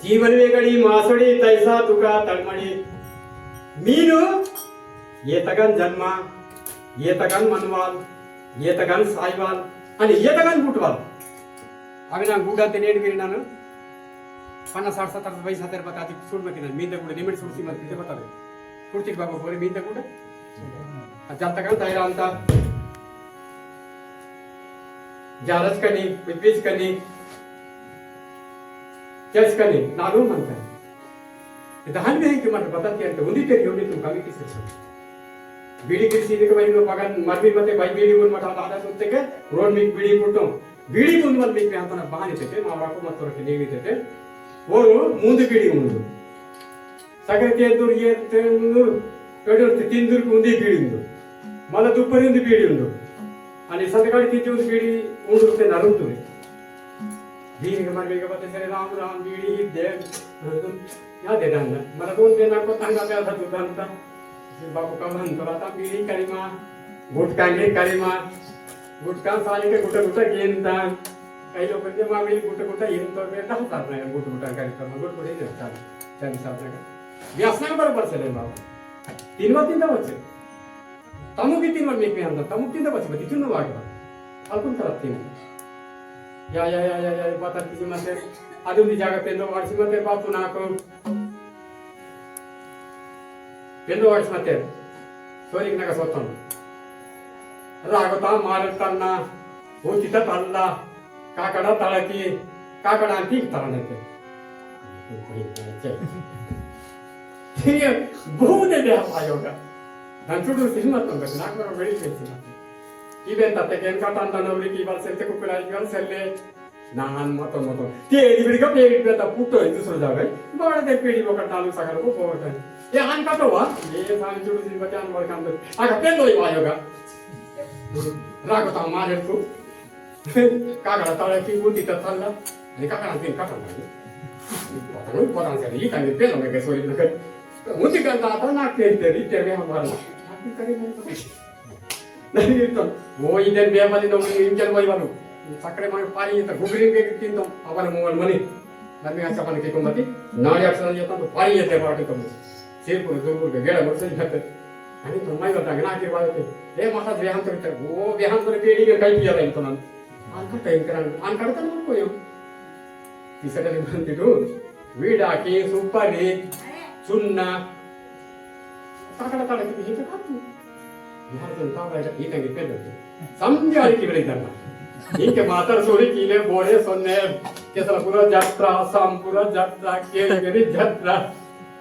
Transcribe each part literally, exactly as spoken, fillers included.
जीवन वेगड़ी मासड़ी तैसा तुका तड़मड़ी। मीनु येतगन जन्मा, येतगन मनवाल, येतगन साइवाल, अनि येतगन बुटवाल। अभी ना गुड़ा ते नेड़ गिरी नानु पन्ना साठ सत्तर वयस हतर बता ती सुड़ मत ना, मींदा गुड़ा निमिट सुड़ सी मत ते बता दे। कुर्ती बाबा बोरे मींदा गुड़ा। आ जातगन तैरा अंता। जारस कनी, पिपिस कनी, चस कनी, नालू मनता। दहन में है कि मत बता के अंत उन्दी तेरी होनी तुम कमी किस से। बीड़ी किसी ने के भाई लो पगन मर भी मते भाई बीड़ी गुन मटा दादा सुनते के रोड में बीड़ी पुटो। बीड़ी गुन मत में पे अंतना बहाने ते के मावरा को मत तोड़ के नहीं देते। वो मुंद बीड़ी मुंद। सगळे तेंदुर, ये तेंदुर, पेडुर ते तीन दूर को उंदी बीड़ी उंदु। मला दुपरी उंदी बीड़ी उंदु। अनि संध्याकाळी तीन उंदी बीड़ी उंदु ते नरुंदु रे। बीड़ी के मार बेगा बते सरे राम राम बीड़ी दे। या दे दान। मला दोन दे ना को तांगा पे आता तू दान ता। बापू का मन तो आता बीड़ी करीमा, गुटखा के करीमा, गुटखा साले के गुटा गुटा गेंदा। कई लोग के माँ भी गुटा गुटा गेंद तो बेटा साथ में गुटा गुटा करी तो गुटा गुटा ही चल चल साथ में। व्यसना बरोबर चले बाबा। तीन बार तीन बार बच्चे। तमुक की तीन बार मेक में अंदर, तमुक तीन बार बच्चे, बच्चे चुनना वाट बार। अलकुन तरफ तीन। या, या, या, या, या, बात आती सी मत है। आदमी दी जागा पेंदो वाट सी मत है, बापू ना को। पेंदो वाट सी मत है। सोरी नगा सोतन। रागता मार तन्ना, होती ता तल्ला। काकड़ा तड़की, काकड़ा आंटी तड़ने के। ये बहुत है बेहा पायोगा। धन चुटू सिल मत तो बस नाक में बड़ी पेंसिल मत। इबे तत्ते केन का तान तान उरी की बाल सेल ते कुकुरा की बाल सेल ले। नान मत मत। ते इबड़ी का पेट पे ता पुटो है दूसरा जावे। बड़ा दे पेड़ी वो कटालू सागर को बहुत है। ये आन का तो वा। ये सारे चुटू सिल बचान बड़ काम दे। आगा पेन दो ही पायोगा। रागो ता मारे तू। काकड़ा तड़की उंदी तल्ला, अनि काकड़ा तीन काकड़ा नहीं। पता नहीं, पता नहीं, ये कांगे पेलो में के सोई लगे। उंदी का दादा ना के तेरी, तेरे हमारा। आप भी करें नहीं तो। नहीं तो, वो इधर बेमली नो इंजन वही वालों। सकड़े मांग पानी तो घुघरी के तीन तो, अवन मोहन मनी। नमी अच्छा पानी के कुमती, नाड़ी अक्सर ये तो पानी ये ते बाटे तो। सिरपुर, दुर्गपुर के गेड़ा बोल से जाते। अनि तो माई बता, ना के बात है। ए महाराज, वेहांतर ते, वो वेहांतर पेड़ी के कई किया लाइन तो ना। आन का टाइम करा, आन का तो ना कोई हो। तीसरा दिन बनते तो, वीडा के सुपारी, चुन्ना, ताकड़ा ताकड़ा की भीतर खातू। महाराज तो ताकड़ा इतना के पेड़ दे। समझा की बड़ी करना। इनके मातर सोरी कीले बोरे सोने, केसलपुरा जात्रा, सामपुरा जात्रा, केलगरी जात्रा,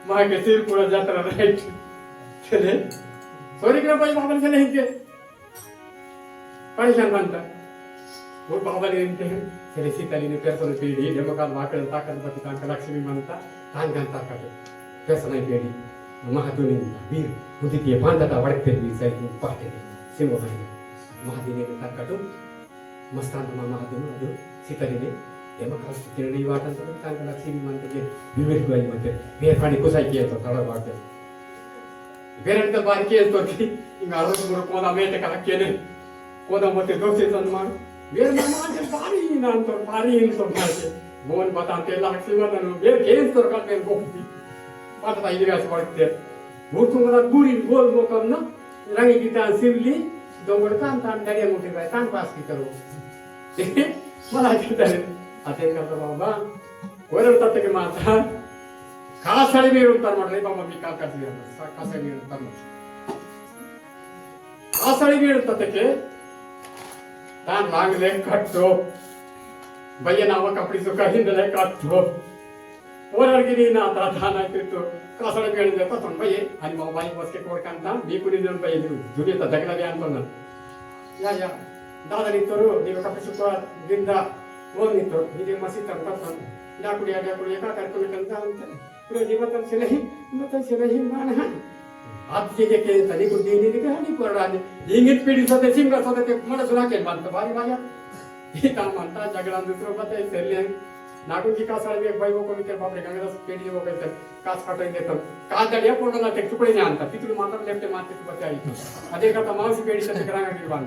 माँ के सिरपुरा जात्रा, राइट। चले। सोरी के भाई बाबा चले इनके। परेशान बनता। वो बाबा ने इनके हैं। चले सीताली ने पेरसों ने पीढ़ी, डेमोकाल वाकड़ ताकत बती ताकत लक्ष्मी मनता, तान गन ताकत। पेरसों ने पीढ़ी, महातुनी बीर, उदित ये पांता ता वड़क पे बीर साइड में पाते। सिंह भाई। महादीने ताकत। मस्तान मा महादेव अदु सितरिने एमा कास किरणी वाटन तो कान कला सीरी मानते जे विवेक भाई मानते। बे खानी कुसाई किया तो सारा बात है। बेरन तो बारी किया तो की इंगा रोज मुर कोदा मेटे का केने। कोदा मते दोसे तन मार। बेर मामा जे बारी नान तो बारी इन तो मार के। मोन बताते लाग सीमा तनु बेर केस तो का बेर गोपी। पता इधर से पड़ते। वो तुम्हारा गुरी गोल वो करना। रंगी की तान सिवली, दोंगड़ तान तान गड़िया मोटी बाय, तान पास की करो। मला की तान, अते का तो बाबा, कोरल तत्ते के माता, कासड़ी में उतर मर रे बाबा, मी का कर दिया, सा-, कासड़ी में उतर मर। कासड़ी में उतर तत्ते के, तान लांग ले कट्टो, भैया नावा कपड़ी सुखा हिंद ले कट्टो। ओरर गिरी ना ता थाना के तो कासड़ बेड़ देता तुम भाई, हनी मामा भाई बस के कोर कांता, मी कुनी जन भाई दुनिया ता दगला बयान तो ना। या, या, दादा नी तोरो, नी का पिसु को गिंदा, वो नी तो, नी दे मसी तम तम तम। डाकुड़िया, डाकुड़िया का कर को निकलता हम तो। पूरा जीवन तम से नहीं, मतलब से नहीं माना। आप ये देखे तनी को दीनी दिखे हनी पर रानी। इंगित पीढ़ी सदे सिंगा सदे ते मन सुना के बात तो बारी बाजा। ये काम अंता झगड़ा दूसरों बताए से ले। नागुन की कास आदमी एक भाई वो को मित्र बाप रे गंगा दास पेड़ी वो कहते कास काटे देता। कास दड़िया पोड़ो ना टेक टुकड़े नहीं आनता। पितुल माता लेफ्ट मारते तो बचाई। अदे का तमाम सी पेड़ी से टकराना गिरवान।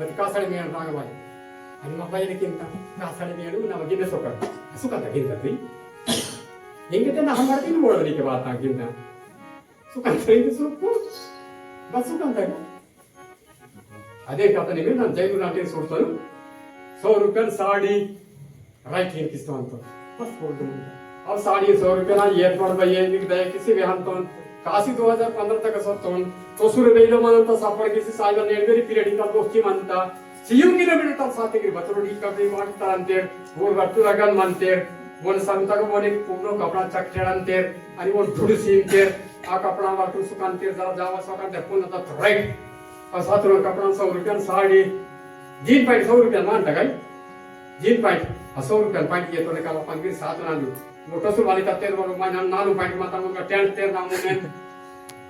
बत कास आदमी आन रांग भाई। अनि मा भाई लेकिन ता कास आदमी आन ना गिने सोकर। सुका ता गिनता थी। इंगे ते ना हमारे तीन बोल नी के बात आ गिनता। सुकान सही तो सुकु। बस सुकान तक। अदे कथा निमित्त नन जैन नाटे सोडतोन। सौ रुपया साड़ी राइट किन किस्तोन तो। बस बोल दो। अब साड़ी सौ रुपया ना ये पड़ भाई ये भी दया किसी भी हम तो काशी दो हज़ार पन्द्रह तक सोतोन। तो सुर बेलो मन तो सापड़ किसी साइबर नेट मेरी पीरियड का गोष्ठी मनता। सियुंग किलोमीटर तक साथ के बतरो डी का भी वाट तरंतेर। वो रतु रगन मनतेर। वो संता को वो एक पूर्ण कपड़ा चक चढ़ंतेर। अनि वो ढुड़ सीमतेर। आ कपड़ा वाटू सुकांतेर जा जावा सुकांतेर पुन तक राइट। आ सातुन कपड़ा सौ रुपया साड़ी, जीन पैंट सौ रुपया मान तकाई, जीन पैंट, आ सौ रुपया पैंट ये तो निकाल अपन भी सातुन आंदु। मोटो सु वाली तत्तेर वालो मैं नाम नालू पैंट माता मुनका टेंट तेर नाम मुने।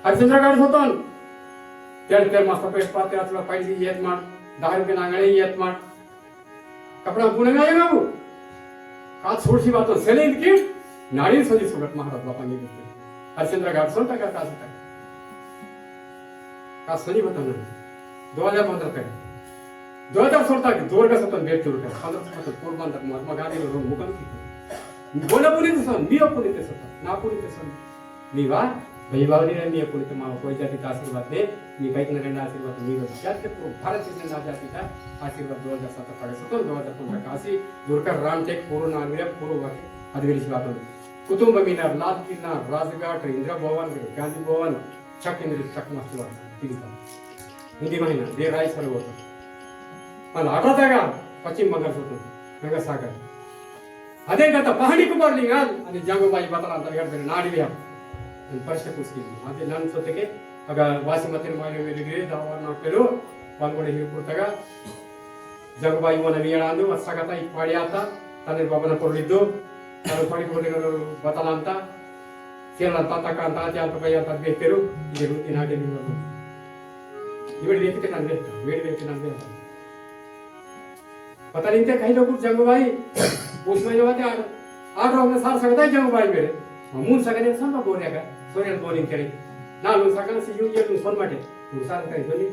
हरिश्चंद्र गाड़ सोतन, टेंट तेर मास्टर पेट पाते अतला पैंट येत मान, दहा रुपया नांगड़े येत मान। कपड़ा पुणे ना आएगा वो। कात छोड़ सी बात तो सेले इनकी नाड़ी सोनी सुगत महाराज बापा नहीं देते। हरिश्चंद्र घाट सोन तक का तक। का सोनी बता ना। दो हज़ार पन्द्रह तक। दो हज़ार सोलह तक दो का सतन बेट टूर का। पन्द्रह सतन पोरबंदर महात्मा गांधी ने रोन मुकाम की। बोला पुनी तो सोन, मियो पुनी तो सोन, ना पुनी तो सोन। नीवा, भाई बावली रे, मी पुनित माव कोई जाति का आशीर्वाद दे, मी कई नगंडा आशीर्वाद मी बस जाति के पूरा भारत के नगंडा जाति का आशीर्वाद दो हज़ार सत्रह का सतन दो हज़ार पन्द्रह का आशी, दुर्गा राम टेक पूरा नागरिक पूरा वाके अधवेली बात। कुतुंब मीनार, लाल किला, राजघाट, इंदिरा भवन, गांधी भवन, चक इंद्र चक मस्तुआ, तिलका। हिंदी महीना, दे राई सरोवर। मल आटा तगा, पश्चिम बंगाल सोतन, गंगा सागर। अदे गता पहाड़ी कुमार लिंगाल, अदे जंगो बाई बतला अंतर गड़ बेरे नाड़ी बिया। अन प्रश्न पूछ की, अदे नन सोते के, अगर वासी मतिर मारे मेरे गिरे, दावा ना पेलो, पालगोड़े ही पुरतगा, जंगो बाई वना मियाड़ांदु, वत्सा गता इक पाड़ी आता, तने बाबा ना पोरलिद्दु, तने पाड़ी कुमार लिंगाल बतला अंता, सेला अंता, तका अंता, आते अंता, बाई अंता, बेहतेरु, इधर इनाटे नहीं मरदु। इवेड़ बेहते के नन बेहता, वेड़ बेहते नन बेहता। पता नहीं ते कहीं लोग जंगू भाई, उसमें जो बात है, आठ, आठ रोग में सार सकता है जंगू भाई मेरे। हम उन सकने सोन का बोले का, सोने बोले करे। ना उन सकने से यूं ये उन सोन माटे, उन सार का ही सोनी।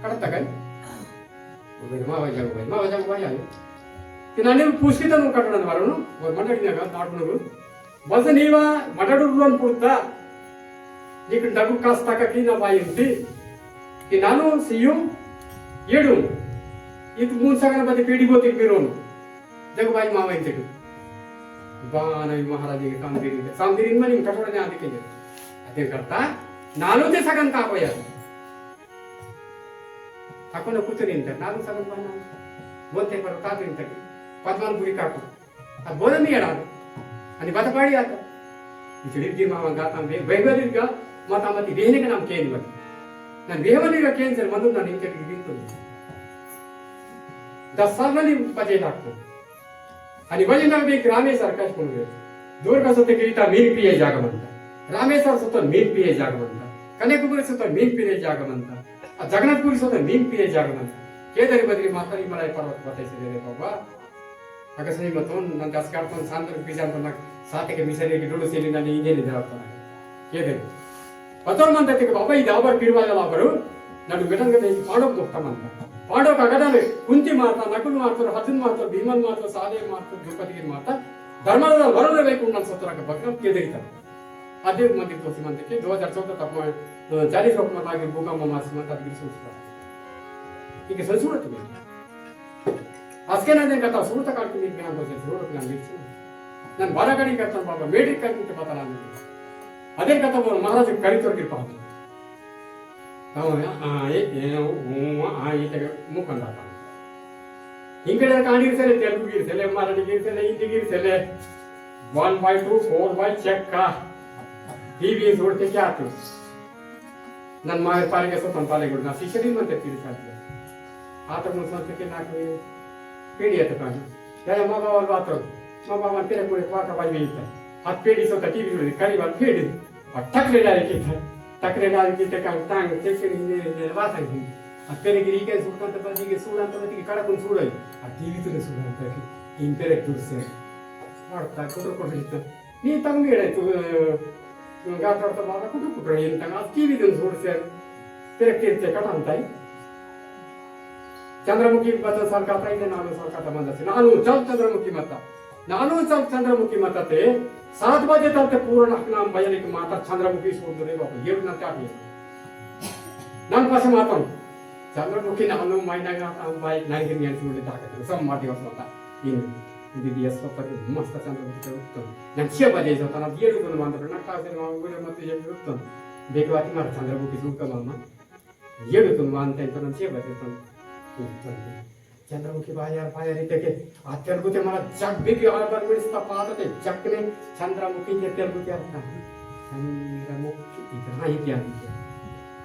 कड़ता का ही? वो मेरे माँ भाई जंगू भाई, माँ भाई जंगू भाई आयो। कि नानी पूछ के तनु कटना मारो नो, और मंडली ना का, आठ लोग। बस नीवा मटडुर लोन पुरता, निक डगु कास्ता का की ना पाई उठी, कि नानो सियुम, येडुम, इत मून सगन बदी पीढ़ी बोती मिरोन, जग बाई मावा इंतेडु। बाना महाराज के काम दिरिन, काम दिरिन मनी कटोरा ने आदि के। अते करता, नानो ते सगन का कोया। अकोन कुतुन इंतर, नानो सगन बाना। बोलते पर कातु इंतर, पद्मान पुरी काकु। अब बोले नहीं अड़ा। अनि बात पाड़ी आता। इचड़ी की मामा गाता बे, बेगलिर का, माता मती बेहने का नाम केन बन। ना बेहवलिर का केन सर मधुर ना निंके की बिल्कुल। दस साल वाली पचे लाख को। अनि वही ना भी ग्रामे सरकार कौन गए। दूर का सोते गिरिता मीन पिए जाग बनता। रामेश्वर सोते मीन पिए जाग बनता। कन्याकुमारी सोते मीन पिए जाग बनता। आ जगन्नाथपुरी सोते मीन पिए जाग बनता। केदारी बद्री माता री मलाई पर्वत बताई से दे बाबा। अगर सही मतोन, नन दस काटतोन, सांदर बीजान तो नक साथे के मिसरी की डुडू सेली नन इंगे नहीं दरावता ना। ये दे। पतोर मन तक बाबा, इद आबर पीरवाला लाबरू, नडु बेटन के देश पांडव दोस्ता मन। पांडव का गदा में कुंती मारता, नकुल मारता, अर्जुन मारता, भीमन मारता, सहदेव मारता, द्रौपदी मारता, धर्मराजा वरुण रे कुंडन सतरा का भगवान के देता। आदि मंदिर तो सीमंत के दो हज़ार चौदह तक में, अ, चालीस लोग में लागे भूकंप मार सीमंत आदि सोचता। ठीक है, संस्कृत में। आज के ना दिन का तो सूरत काल के लिए ज्ञान तो जरूरत ना मिलती। नन बारा गाड़ी करता बाबा, मेडिक करते तो पता ना मिलती। अदे का तो महाराज करी तोर कृपा। ताऊ या, आ, ये, ये, वो, आ, ये तक मुखंड आता। इंकड़े कांडी सेले, तेलुगु गिर सेले, मराठी गिर सेले, हिंदी गिर सेले। One by two, four by check का। टीवी जोड़ के क्या तू? नन मागे पाले के सोतन पाले गुड़ ना शिष्य दिन मते पीर साथ। आता मुन सोचते के ना कोई पीढ़ी है तो कांडी। या, या, माँ बाबा बात हो। माँ बाबा तेरे पूरे पाटा भाई भी इतना। हाथ पीढ़ी सोता टीवी जोड़, करीब हाथ पीढ़ी। और टकरे डाल के था, टकरे डाल के ते कांग तांग, ते के नहीं, नहीं, नहीं, बात है नहीं। अब तेरे गिरी के सूरत तो बदी के सूरत तो बदी के कड़ा कौन सूर है? अब टीवी तो नहीं सूरत तो कि इंटरनेट दूर से। और ता कुटर कुटर तो। नहीं तंग भी है तो, अ, गाता तो बाबा कुटर कुटर ये तंग, अब टीवी तो सूर से। तेरे के ते कटा होता है। चंद्रमुखी बता सरकार ताई ने नानो सरकार तमंदा से। नानो चल चंद्रमुखी मता। नानु चल चंद्रमुखी माता ते सात बजे तक ते पूरा नखना बजने के माता चंद्रमुखी सूर दे बाबा, ये ना क्या किया। नन पासे मातन। चंद्रमुखी नानु माइना का हम भाई नाई के नियन सूर ताकत। सब माटी बस माता। इन दीदी अस्पताल मस्त चंद्रमुखी तो। नन छह बजे जाता ना, ये तो मानता ना, का से ना, वो मत ये तो। देखो आती मार चंद्रमुखी सूर का मामा। येडुतुन वानते तो नंचे बते तो। चंद्रमुखी बाजार बाजार इते के आ तेलुगुते मला जग बिगी आलबर मिनिस्ता पाता ते जग ने चंद्रमुखी के तेलुगुते आता। चंद्रमुखी इतना ही क्या दिया।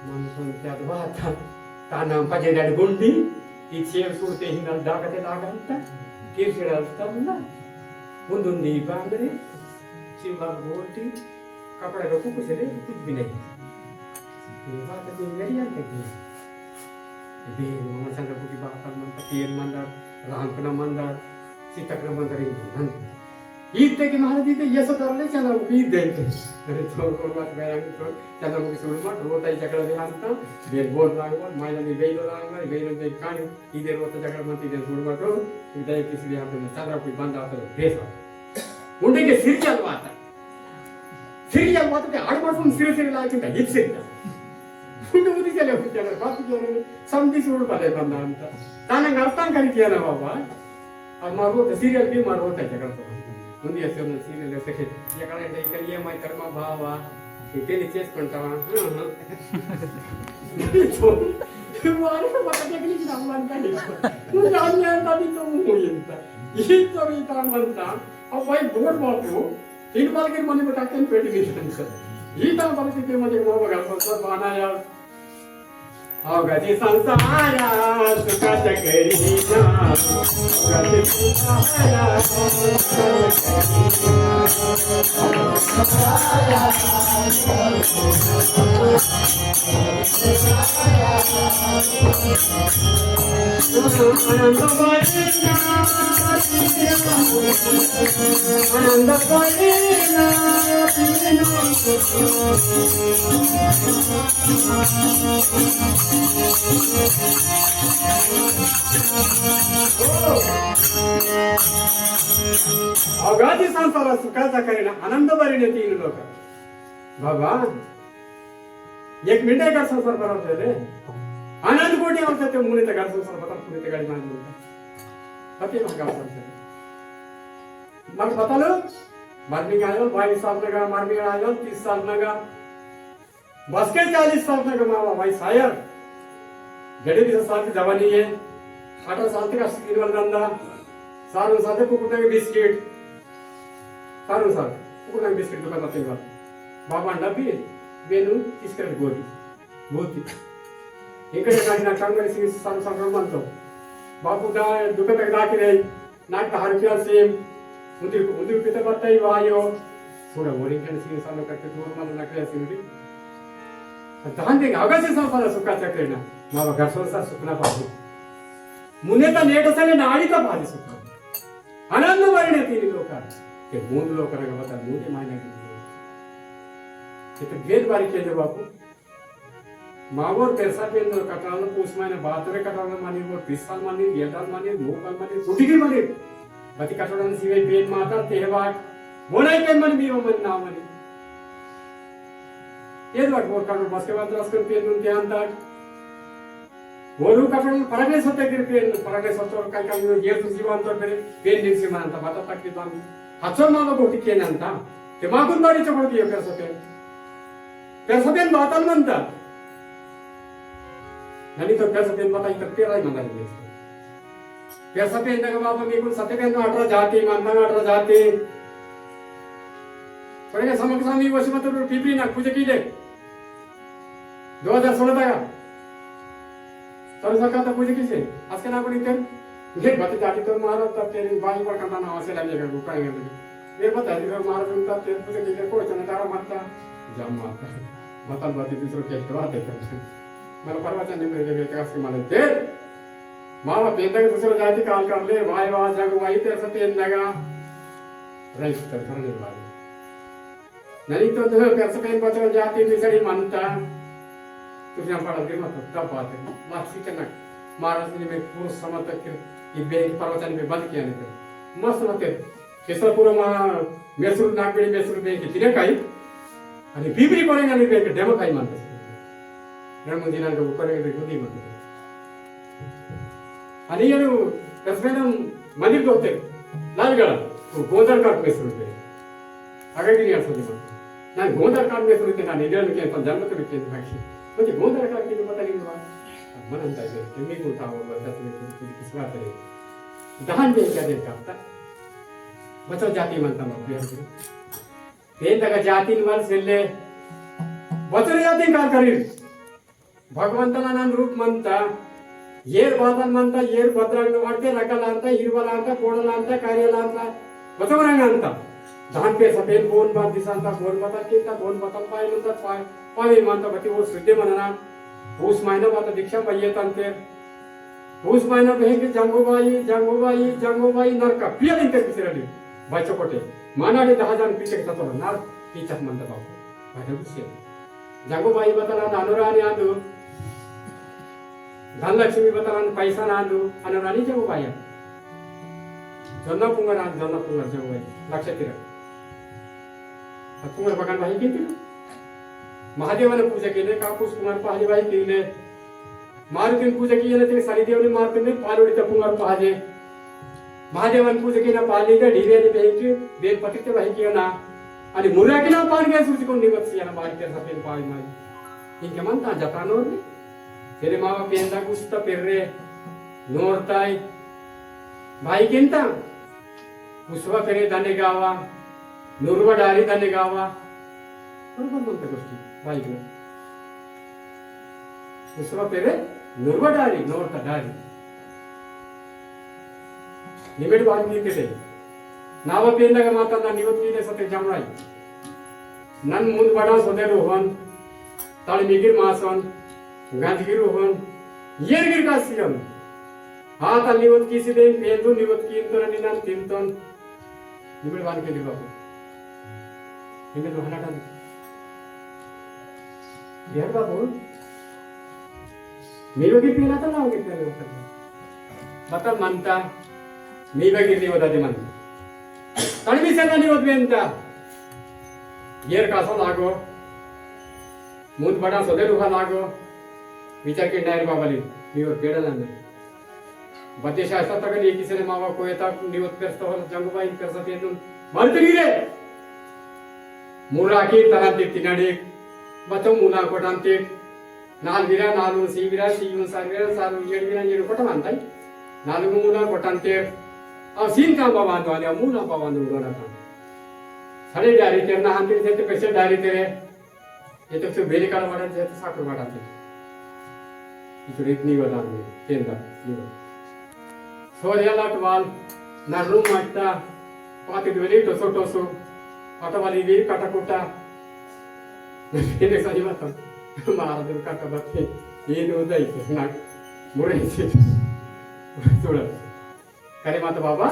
मन सुन क्या दुआ था। ताना पजे डड गुंडी। इच्छे सुरते ही नल डाकते डाकता। किरसिड़ा तब ना। उन्दुंदी बांगरे। चिल्ला गोटी। कपड़ा को कुछ ले कुछ भी नहीं। ये बात तो मेरी अंत की। बे मम्मा संग को की बात मंता, पेन मंता, रांकना मंता, सीतकना मंता रे मंता। इत्ते की महाराज इत्ते ये सब कर ले चला वो भी दे। अरे तो और बात मैं आगे तो चला वो की सुन मत, रोता ही झगड़ा भी आता। बे बोल रहा हूँ, माया नहीं बेलो रहा हूँ, बेलो दे कान। इधर वो तो जगह मत इधर सुन मत, इधर किसी भी हाथ में चंद्रा कोई बंद आता तो देश आता। उंडे के सिर चलवाता। सिर चलवाता ते आड़ मार सुन सिर सिर लाग के हिप सिर जा। उंडे उदी चले उदी चले बात किया रे, समझी सुन पाले बंदा अंता। ताना गलतां करी किया ना बाबा। अब मारो तो सीरियल भी मारो होता है जगह तो। उंदी ऐसे उंदी सीरियल ऐसे के, ये करा इधर इधर ये मैं कर्मा भावा। इतने चेस करता हूँ। हाँ, हाँ। तो मारे को बता के नहीं नाम मानता है। वो जान नहीं आता भी तो वो ही था। ये तो भी काम बनता। अब भाई बोर्ड बापू, तीन बार के मनी बता के पेट भी बनता। ये तो बार के मनी को बगल पर सब आना यार। अवघा जी संसारा सुखाचा करीना, अवघा जी संसारा सुखाचा करीना। आनंद पड़े ना, आनंद पड़े ना। अवघा जी संसार सुखाचा करीना आनंद भरिने तीन लोक। बाबा, एक मिनट का संसार बराबर है। आनंद कोटी आवश्यक है, मुने तक संसार बता, मुने तक गाड़ी मान लेता। पति महाकाल संसार। मर बता लो, मर भी आयो, बाईस साल नगा, मर भी आयो, तीस साल नगा। बस के चालीस साल नगा मावा, भाई सायर। जड़े भी साल की जवानी है। अठारह साल तक अस्सी किलो धंधा। सारों साथ कुकुर के बिस्किट। सारों साथ कुकुर के बिस्किट दुकान आते हैं। बाबा अंडा भी, बेनू, तीस कैरेट गोली। भूती। इकडे काढी ना चांगली सी साल साल मानतो। बापू दा दुकान तक दाखिले, नाक दहा रुपया सेम। उंदी, उंदी रुपये तो बत्ता ही वायो। थोड़ा बोरिंग के सी साल करके दूर माल नकले सी उंदी। धान दे गागा से साल साल सुखाचा करीना। मावा घर सोर सा सुखना पाहू। मुने ता नेट साले नाड़ी ता पाली सुखना। आनंद भरिने तीन लोका। ते मूंद लोका रंग बता मूंद मायने की। ते तो गेट बारी के बापू। मावोर पेरसा पेन कटाल पूस मायने बातरे कटाल मानी वो तीस साल मानी, ये साल मानी, नौ साल मानी, कुटी की मानी। बती कटाल सिवे पेन माता तेहवार। बोनाई पेन मानी बीवा मानी नाव मानी। ये बात वो कटाल बस के बाद रस कर पेन उनके अंदर। बोलू कपड़न परगले सोते गिर पेन, परगले सोते और कल कल ये तो जीवन तो मेरे पेन दिन से मानता, बता तक की बात। हचो मामा गोटी के नंता, ते मागुन बारी चपड़ दियो पेरसा पेन। पेरसा पेन बातल मंता। ननी तो पेरसा पेन बता इतर पेराई मंता नहीं। पेरसा पेन नगा बाबा मी कुन सत्य पेन अठारह जाति, मंता अठारह जाति। पर ये समक सामी वश मत पीपी ना कुछ की दे। दो हज़ार सोलह तक। तर सरकार तो पूछे किसे? आज के ना को निकल। ये बत जाति तो मारो तब तेरी बाई पर कंटा ना आसे लगे कर रुका है लगे। ये बत जाति तो मारो तुम तब तेरे पूछे किसे कोई चना तारा मारता। जम मारता। बतल बात दूसरों के तो आते कर। मतलब परवा चने मेरे लिए विकास के माले दे। मावा पेंदा के दूसरों जाति काल कर ले, वाई वाई जागो वाई तेरे से पेंदा का। रईस कर करने वाले। नहीं तो जो पेरसा पेन बचन जाति मिसड़ी मानता। तुझे हम पढ़ा के मत, तब बात है। बात सीखे ना। महाराज ने मैं पूरा समझ तक के ये बैंक प्रवचन में बंद किया नहीं था। मस्त मत है। केसरपुर मा मेसुर नागबेड़ी मेसुर बेंके तिने काई, अनि पीपरी कोरेंगा नि बेंके डेमा काई मानते। रण मुंदी नान को कोरेंगा नि गुंदी मानते। अनि यनु कसमेनम मंदिर दोते लालगड़ा, वो गोंदर काट मेसुर बे। अगर की यार सोची मानते। ना गोंदर काट मेसुर ते ना निजन के अपन जन्म तो के बाकी। मुझे गोंदर काट की तो पता नहीं हुआ। मन अंदाज है, तुम्हें को था वो बता तुम्हें किस बात है। दहन दे क्या दे काटता। बचो जाति मंता मत बिहार के। तेन तक जाति निवार सेल्ले। बचो जाति का करीब। भगवंतना नन रूप मंता। येर बादल मंता, येर बदरंग वाड़ते, रकल अंता, हिरवल अंता, कोड़ल अंता, कारियल अंता। बचो रंग अंता। धान पे सफेद बोन बात दिसंता, बोन बतल किंता, बोन बतल पाई मंता, पाई, पाई मंता, बती वो सुद्धे मनना। पूस महीना बात दीक्षा पाइये तंते। पूस महीना में के जंगोबाई, जंगोबाई, जंगोबाई नरका पिया दिन के पिछड़ा ली। बच्चों कोटे। माना के दहा जान पीछे के सतोर नार पीछा मंता बाबू। भाई उसे। जंगोबाई बतला ना अनुरानी आंदू। धनलक्ष्मी बतला ना पैसा ना आंदू। अनुरानी जंगोबाई। जन्ना पुंगर आंदू, जन्ना पुंगर जंगोबाई। लक्ष्य तिरक। पुंगर बगान भाई की तिरक। महादेवन पूजा केले, कापूस कुमार पहाजे बाई केले। मारुतिन पूजा किया ना ते सनी देवनी मारुतिन ने पालोड़ी तपुंगार पहाजे। महादेवन पूजा किया ना पाली का ढीरे ने बेंकी, बेल पत्रिक ते भाई किया ना। अनि मुर्रा की ना पान गया सूची कोन निवत सिया ना बारी तेरे सपेन पाई माई। इनके मन ता जता नोर ने। तेरे मावा पेंदा गुस्ता पेर्रे। नोर ताई। भाई केंता। उसवा पेरे दने गावा। नुरवा डारी दने गावा। बरोबर म्हणते गोष्टी बाईक ना। उसवा पेरे नुरवा डारी, नोरता डारी। निमेट बात नहीं कहते। नावा पेंदा का माता ना निवत की दे सते जमराई। नन मुंद बड़ा सोदे रोहन, तड़ मिगिर मासन, गंजगिर रोहन, येर गिर का सियम। हाथ निवत की सिदे पेंदु निवत की इंतन निनन तिंतन। निमेट बात कहते बाबू। निमेट बहाना डाल। यार बाबू, मीवा की पीना तो ना होगी पीना तो। बता मनता, मीवा की नहीं बता दे मन। तड़मी से ना नहीं होत बेनता। येर कासा लागो, मुंद बड़ा सोदे रुहा लागो, विचार के नायर बाबा ली, मीवा पेड़ा ना नहीं। बद्दे शास्त्र तक नहीं किसी ने मावा कोई तक निवत करता हो, जंगुबाई करता तेतुन। मरतरी रे। मुर्रा की तरह ते तिनाडे, बचो मुला कोटान ते, नाल विरा, नाल उन सी विरा, सी उन सार विरा, सार उन जेड विरा, जेड कोटा मानता है। नाल उन मुला कोटान ते, अब सीन का बाबा दो आले, मुला बाबा दो डोना था। सड़े डारी तेरे ना हांती से तो कैसे डारी तेरे? ये तो फिर बेली काला वाला जैसे साकुर वाला थे। इचुरे इतनी वाला में, तेंदा, ये वाला। सोरिया लाट वाल, ना रूम माटता, पाती डोली टोसो टोसो, पाता वाली भी काटा कुटा। ये सही बात है। मारा दिल काटा बात है। ये नो दाई के, ना, मुरे से। थोड़ा। करे माता बाबा,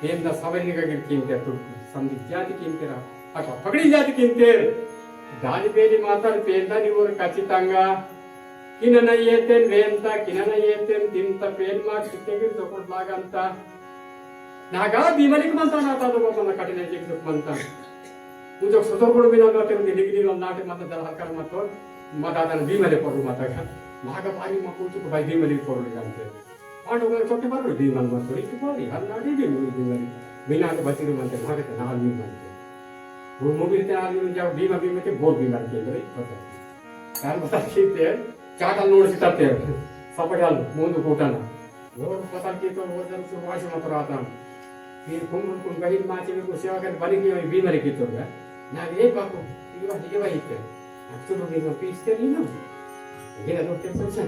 पेंदा सवरी निगा गिर किंते तुर्क, समझ जाति किंते रा, अका पकड़ी जाति किंते। दादी बेली माता पेंदा निवोर कचितंगा, किनना येतेन वेंता, किनना येतेन तिंता पेन मा किते गिर चोपट लागंता। नागा बीमारी के मनता ना तादो बाबा ना कठिन है जिक दुख मनता। मुझे सतोर कोड़ बिना ना तेरे दिल्ली की नाटे मत दल हल्का मत हो, मत आता बीमारी पड़ू मत का। मागा पानी मा पूछो तो भाई बीमारी पड़ू जानते। पांडव का छोटे बार भी मन मत करी, तो बोली, हर नाड़ी भी मुड़ी भी मरी। बिना के बची रू मनते, भागे ते नाल भी मनते। वो मूवी ते आदमी जब भीमा भीमा के बोल भी मरते, बड़े पता। काल बता सीते, चाटा लोड़ सीता ते, सपड़ाल, मुंदु कोटाना। वो पता की तो वो जब शुरुआत से मत रहा था। फिर कुम, कुम गरीब माँ से भी कुछ सेवा कर, बनी की बीमारी की तो है। ना, ये बापू, ये बात, ये बात है। Actually, we were peace there, you know. Gina do tem pensa.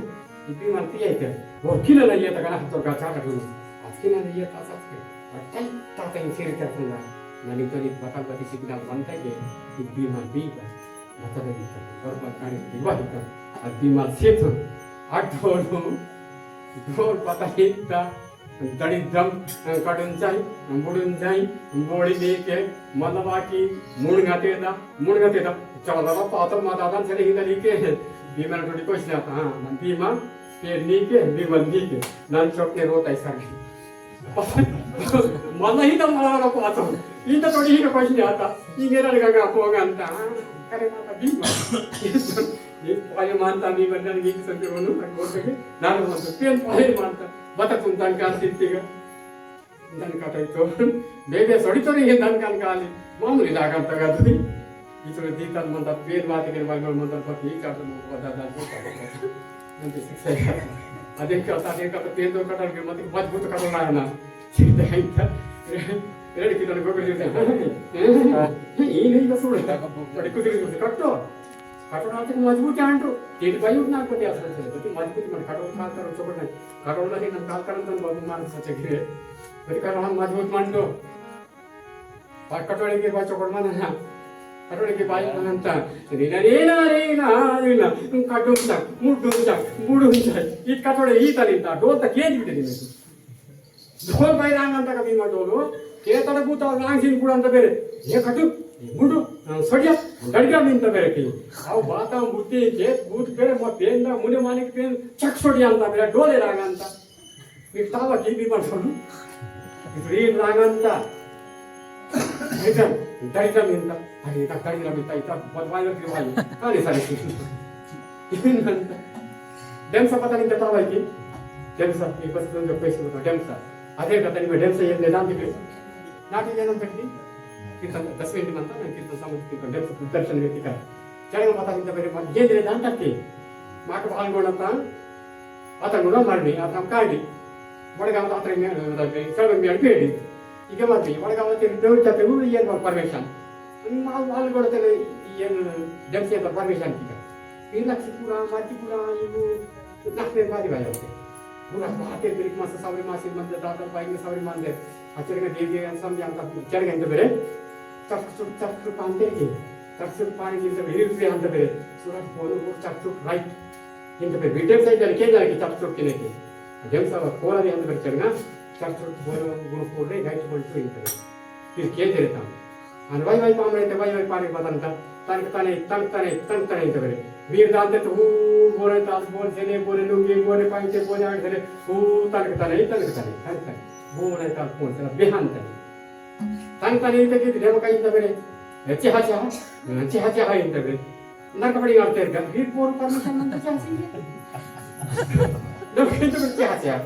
Ipi man tiya ite. Bor kina na yeta kana hator ka chaka dulu. Atkina na yeta satke. Atai tata in siri ka funda. Na ni toni bakal bati signal manta ke. Ipi man bi ka. Mata da bita. Bor bakari biwa hita. Ipi man setu. Adonu. Bor pata hita. दड़िद्दम, कटुंचाई, बुड़ुंचाई, बोड़ी मीके, मल्ला बाकी, मुड़ंगा तेदा, मुड़ंगा तेदा, चला दादा, पातर मा दादा, चले हिंदा नीके, भीमा ने थोड़ी कोशिश आता, हाँ, मन भीमा, पेड़ नीके, भीमा नीके, नन चोक ने रोता ऐसा नहीं। मला ही तो मला को आता, इन तो थोड़ी ही तो पैसे आता, ये मेरा लगा का पोंगा अंता। अरे माता भीमा, ये पाए मानता भी बंधन ये संजय मनु, मैं बोल सके, ना मानता, पेन पाए मानता, बता तुम तन का सिद्धि का। दन कटाई तो बेबे सड़ी तो नहीं है दन कान काली मामूली लागन तक आदमी इतने दीतन मंदर पेन बात के बारे में मंदर पर ये चार लोग बता दान को अंत शिक्षा है। अदेन का अदेन का पेन तो कटल के मत मजबूत कटल ना ना। सीधा है इतना रेड की तरह गोबर जैसे ये नहीं बस उड़ता बड़ी कुछ नहीं कटो। कटो ना तो मजबूत है अंटो। ये भाई उठना को दिया सकते हैं तो मजबूत मन कटो खा करो चोपड़ नहीं। कटोला के नम काल करन तन बाबू मान सचे गिरे। बड़ी कटोला मजबूत मान दो। पर कटोले के बाद चोपड़ मान ना। कटोले के बाद मान ता। रीना, रीना, रीना, रीना। कटोला ता, मुडू ता, मुडू ता। इत कटोले ही तलिन ता। डोल ता केंज बिटे दिन। डोल भाई रांग अंता कभी मत डोलो। के तड़ बूता रांग सिन कुड़ा अंता बेरे। ये कटु, मुडू, सड़िया, गड़िया मिन ता बेरे की। आओ बाता मुद्दे के बूत बेरे मत पेन दा मुने मानिक पेन चक सड़िया अंता बेरे डोले रांग अंता। मिक्तावा की भी मत सुन। इतरीन रांगंता। दरिद्रम, दरिद्रम इंता। अरे, इता दरिद्रम इंता, इता बदवाई की भाई। अरे, सारी। इतरीन रांगंता। डेमसा पता नहीं कितना भाई की। डेमसा, एक बस तुम जो पैसे बताओ, डेमसा। आधे का तनी में डेमसा ये ले जान दिखे। नाटी जनम तक की। कितना दस मिनट बनता ना, कितना समझ की डेमसा दर्शन व्यक्ति का। चढ़े माता इंता मेरे मन ये ले जान तक की। माक बाल गोणता। अतनु ना मरनी, अतनु काडी। वडगाव अतरे मे, अ, सड़क मे पेडी। इके मरनी, वडगाव ते देव जाते वो ये परमिशन। मा वाल गोड़ ते ये जमसे पर परमिशन की। ये लक्ष्य पूरा, माटी पूरा, ये वो लक्ष्य भारी भाई होते। पूरा बाते बिरिक मासे, सावरी मासे मंदे, दादर बाई में सावरी मंदे। अचर के देव देव अंसम जानता, चढ़ गए तो बेरे। चक चुक, चक चुक पांते के। चक चुक पानी जिनसे हिल से अंत बेरे। सूरज बोलो वो चक चुक राइट। इंत पे बीटेम साइड जाने के जाने की चप चुप किने के। डेमसा कोला भी अंत पर चढ़ना, चप चुप बोलो गुण कोले गाइड बोल तो इंत पे। फिर के तेरे ताम। अन वाई वाई पाम रहे थे, वाई वाई पानी बदन था। तन तने, तन तने, तन तने इंत पे। वीर दांते तो हु बोले, तास बोल, जने बोले, लुंगी बोले, पाइते बोले, आड़ जने, हु तन तने, तन तने, तन तने। बोले तास बोल, चला बेहान तने। तन तने इंत की, डेमो का इंत पे। चिहा चिहा, चिहा चिहा इंत पे। नरक बड़ी आड़ते का, ही बोल परमिशन मंता चाहसी। नरक इंत बच्चे हाथ यार।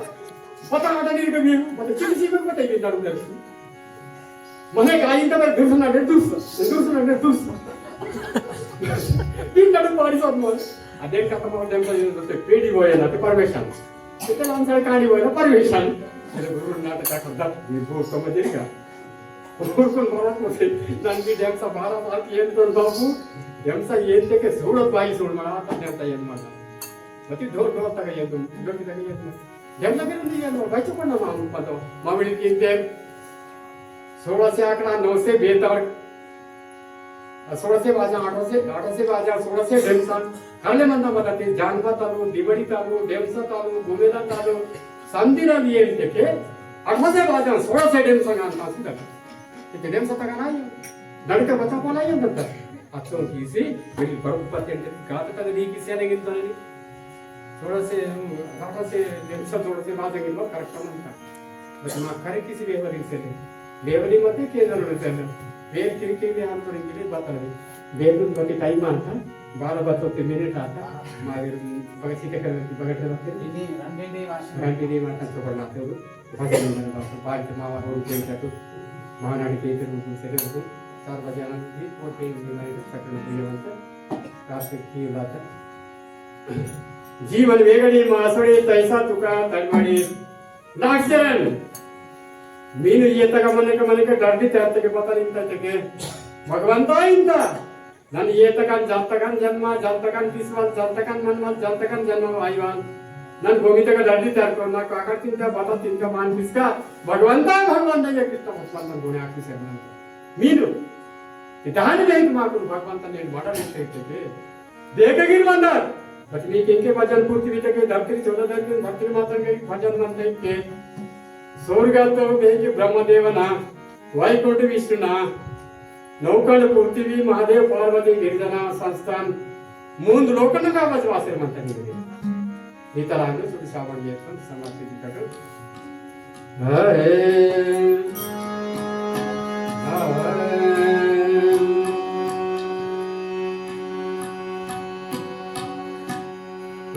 पता आता नहीं कभी, पता चली सी में पता ही नहीं दारू दर्शन। मने कहा इंत पर दुर्स ना, दुर्स, दुर्स ना, दुर्स। इन दारू पारी सब मन। अदेन का तो डेमसा ये तो पेडी बोए ना, तो परमिशन। इतना आंसर कहानी बोए ना, परमिशन। अरे गुरु ना तो का करता, ये बोल समझेगा। ऊरकुन मरकुन नन्ना डेमसा बारा साल येंतोन बाबू, डेमसा येंतेके सूडत बाई सूड मना, आता डेमसा येंत मना। बती ढोर ढोर तक येंत, ढोर तक येंत। डेमसा के नहीं येंत, बाई चुपन ना मामू पतो, मामड़ी किंते, सोलह से आकड़ा नौ से बेहतर, सोलह से बाजा, आठ से, आठ से बाजा, सोलह से डेमसा, करले मंदा मदती, जानबा तालु, दिबड़ी तालु, डेमसा तालु, गुमेला तालु, संदिरा लिए तेके, अठारह से बाजा, सोलह से डेमसा गान तासु तक। इते डेमसा तक ना आयो। दड़का बता पोला आयो दत्ता। अचो किसी, मेरी बरु पत्ते गात तक नहीं किसी ने गिनता नहीं। सोलह से, अठारह से डेमसा सोलह से बाजा गिनबा correct मंता। बस मा करे किसी बेवरी से नहीं। बेवरी मते के जरूरत है। बेर किरके भी हम तो इंग्लिश बात रही। बेर मते टाइम आता। बारह बजते मिनट आता, मागे बगसी के कर, बगट के रखते। इन्हीं रंडे डे वाश। रंडे डे वाश तो पढ़ना थे वो। भजन में बात, बाहर के मावा और के क्या तो, महानाड़ी के इधर उनको से उनको, चार बजे आना भी, और पे भी नहीं सकते, ये बनता। रात से की बात है। जीवन वेगड़ी मासड़ी तैसा तुका तलमड़ी। नागसेन, मीनु ये तक मने के, मने के डर भी तैरते के पता नहीं तैरते के। भगवंता इंता। नन येतकन जंतकन जन्मा, जंतकन पिसवाल, जंतकन मनवाल, जंतकन जन्मा वाईवाल। नन भूमि तक डड्डी तैयार करना, काका तिनका, बता तिनका, मान पिसका, भगवंता, भगवंता, ये कृष्ण भगवान गुणे आखी से मन। मीनु, इतहान नहीं तुम्हारा भगवंता ने मर्डर नहीं करते थे। देख गिर मंदर, बस मी किनके भजन पूर्ति भी तक धरती चौदह धरती, धरती माता के भजन मंदर के। स्वर्ग तो बेंजु ब्रह्मदेवना, वैकुंठ विष्णुना, नौकंड पृथ्वी महादेव पार्वती गिरिजना संस्थान, मूंद लोकन का बजवासे मंतन गिरे। इतरांग सुध सावन येतन समाप्ति दितक। हरे हरे।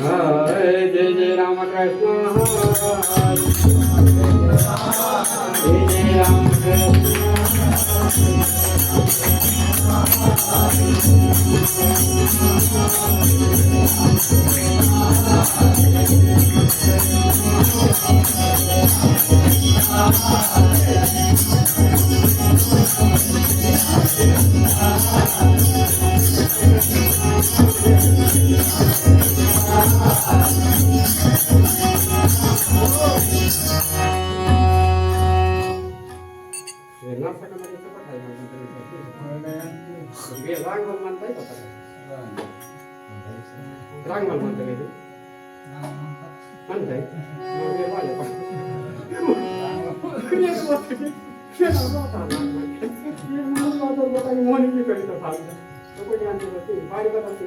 हरे जय जय रामकृष्ण हरे। जय जय रामकृष्ण। रांग मन मनता है पता है। रांग मन मनता है। मनता है। ये बात है। ये बात है। ये बात है। ये बात है। तो कोई ध्यान से बच्चे, बारी बता के।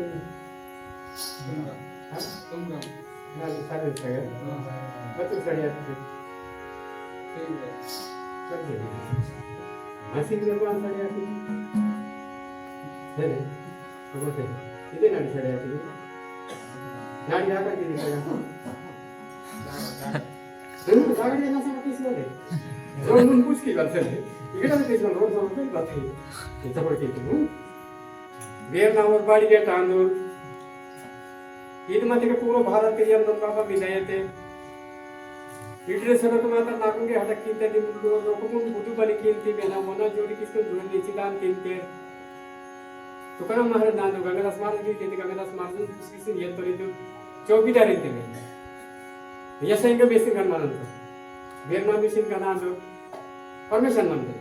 हाँ? तुम गाओ। ना, सारे सगळे। हाँ, हाँ, हाँ। बच्चे सगळे आते। सही बात। सब सही। हंसी में कौन सगळे आते? है ना? तो बोलते हैं, इतने नाड़ी सगळे आते। नाड़ी आकर के दिखाया। हम्म, गाड़ी ना समझ किसी वाले। रोड में पूछ की बात है। इधर से किसी रोड समझ की बात है। ये सब ठीक है। हम्म? वेर नावर बाड़ी के टांदुर। ईद मते के पूरो भारत के यम बाबा विदायते। इटरे सड़क माता नाकुंगे हटक किंते दिन लोकमुन बुद्धू बलि किंती बेना मना जोड़ी किसको जोड़ निचिदान किंते। तुकाराम महाराज नांदो गंगादास महाराज की किंते गंगादास महाराज किसी ये तो रीतु चौकीदार इनते में। यह सही में बेसिंग गन मानन तो। वेर नाम बेसिंग गन आंदो। Permission मंदे।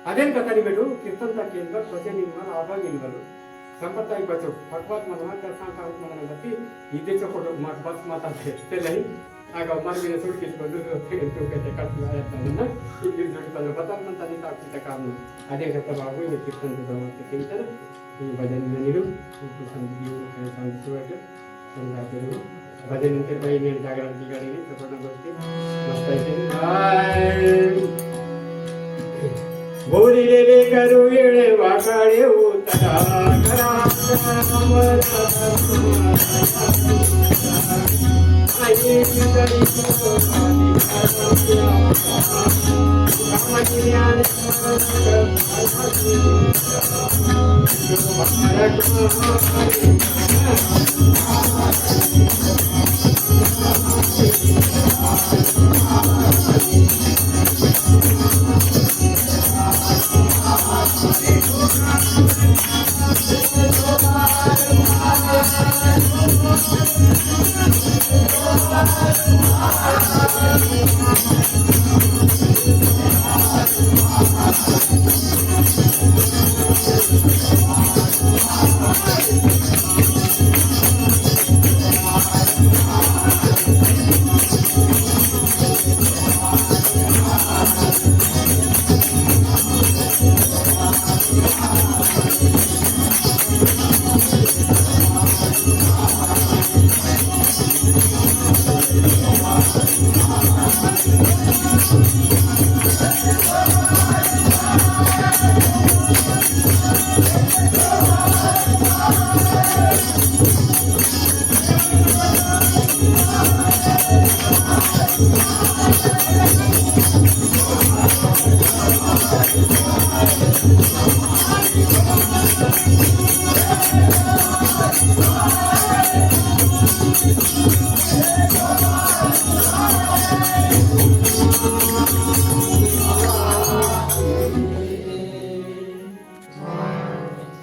अदेन कथारी बेटू, कीर्तन ता केंद्र, भजन इनवल, आभाग इनवल, संपत्ता ही बचो, भगवत मनवा, कर सांका उत मनवा गति, इदे चो कोटो मत बस माता थे, ते नहीं, आगा मर भी रसूल किस को दूसरो थे, तो कहते कट आया था ना, इस गिर जोड़ी पर बता मन तनी ताक चिता काम ना, अदेन कथा बाबू, ये कीर्तन तो बाबू के कीर्तन, ये भजन में निरू, तो संत जीवन का संत सुअट, संध्या करो। भजन इनके भाई ने जागरण की गाड़ी ने सपना बजते। मस्त है कि नहीं? हाय। बोली ले ले करू येणे वाकाळे उतरा करा। आई करी तो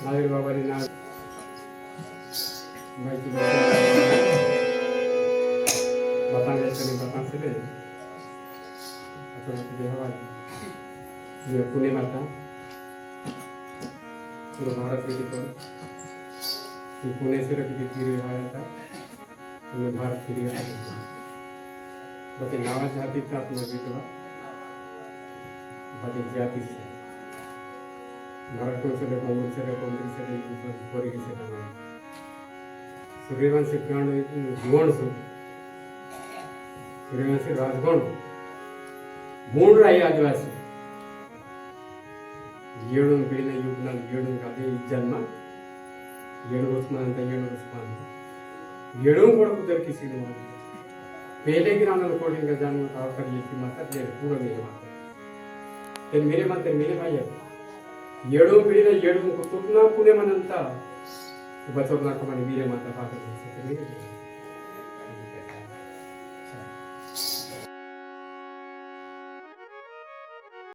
नागेर बाबा री नाम। भाई की बात। बतांग ऐसे नहीं, बतांग से ले। अच्छा, बात ये हवा। ये पुणे माता। पूरा भारत के ऊपर। ये पुणे से रखी थी, तीर हवा था। हमें भारत के लिए। बते नावा जाति का अपना जीतवा। बते जाति से। भारत को से देखो, उनसे देखो, उनसे देखो, उनसे देखो, उनसे देखो। सूर्यवंशी प्राण, गुण से। इरवेसी राजगोंड, मूंड राई आदिवासी। येडुंग पीड़िना युगना येडुंग कदे इज्जन्मा, येडुंग उस्मानता, येडुंग उस्मानता। येडुंग कोड़ कुदर किसी ने मालूम। पहले की नाम कोडिंग का जानवर का अवसर ये की माता, ये पूरा मेरे माता। तेरे मेरे माता, तेरे मेरे भाई है। येडुंग पीड़िना येडुंग को तुरना पुणे मनंता। बचोर ना कमाने मेरे माता, पाता, तेरे मेरे।